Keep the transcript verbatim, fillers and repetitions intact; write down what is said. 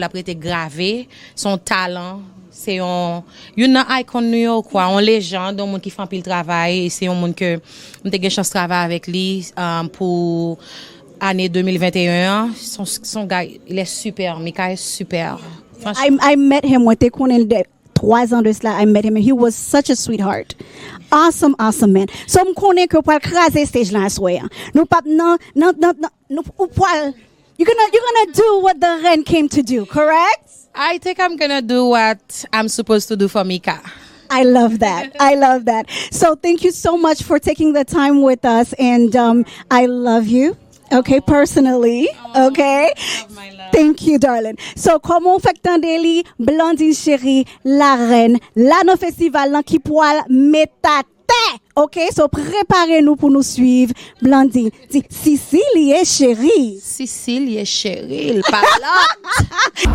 l ap rete grave. Se yon talan, se yon, youn nan icon nou yo, kwa, yon lejand, yon moun ki fè anpil travay, e se yon moun ke m te gen chans travay avèk li, um, pou ane de mil venteyen an. Se yon, se yon gars, il est super, Mika est super. Franchement. I, I met him, mwen te konnen l de twa zan de sila, I met him and he was such a sweetheart. Awesome, awesome man. So m konnen ke w pral kraze stage lan aswè an. Nou pap nan, nan, nan, nan nou, ou pral, you're gonna, you're gonna do what the reine came to do, correct? I think I'm gonna do what I'm supposed to do for Mika. I love that. I love that. So thank you so much for taking the time with us, and um, I love you. Okay, personally. Okay. Thank you, darling. So, kòman w fèk tande li, Blondine Chérie, la reine, la nan festival lan ki pral met atè. Okay, so prepare nou pou nou swiv Blondine. Di, Sisilie Chérie. Sisilie Chérie, l pa lòt.